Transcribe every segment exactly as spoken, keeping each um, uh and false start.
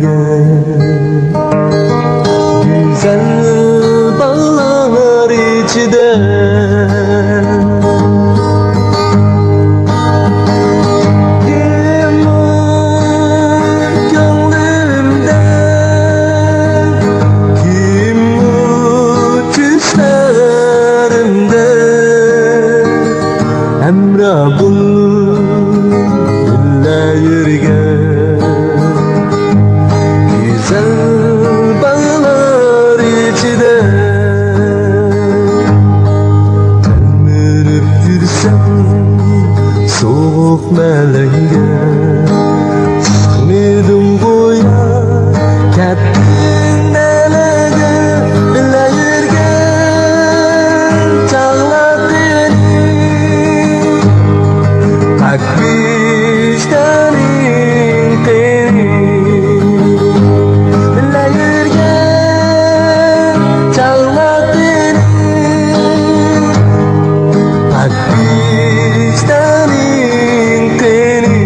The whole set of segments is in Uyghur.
گۈزەل باغلار ئىچىدە كىم ئۇ كۆڭلۈمدە، كىم ئۇ چۈشلىرىمدە ھەمراھ بولۇپ بىللە يۈرگەن. گۈزەل باغلار ئىچىدە تەلمۈرۈپ يۈرسەم، سوغۇق مەلەڭگە چىقمىدىم گويا. كەتتىڭ نەلەرگە بىللە يۈرگەن چاغلار قېنى؟ پاك ۋىجدانىڭ قېنى؟ بىللە يۈرگەن چاغلار قېنى؟ پاك ۋىجدانىڭ قېنى؟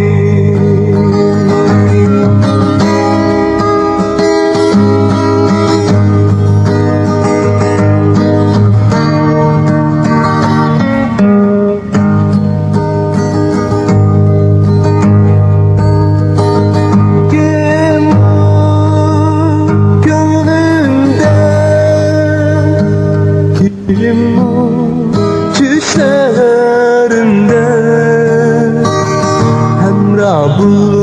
كىم ئۇ كۆڭلۈمدە، كىم ئۇ چۈشلىرىمدە ھەمراھ بولۇپ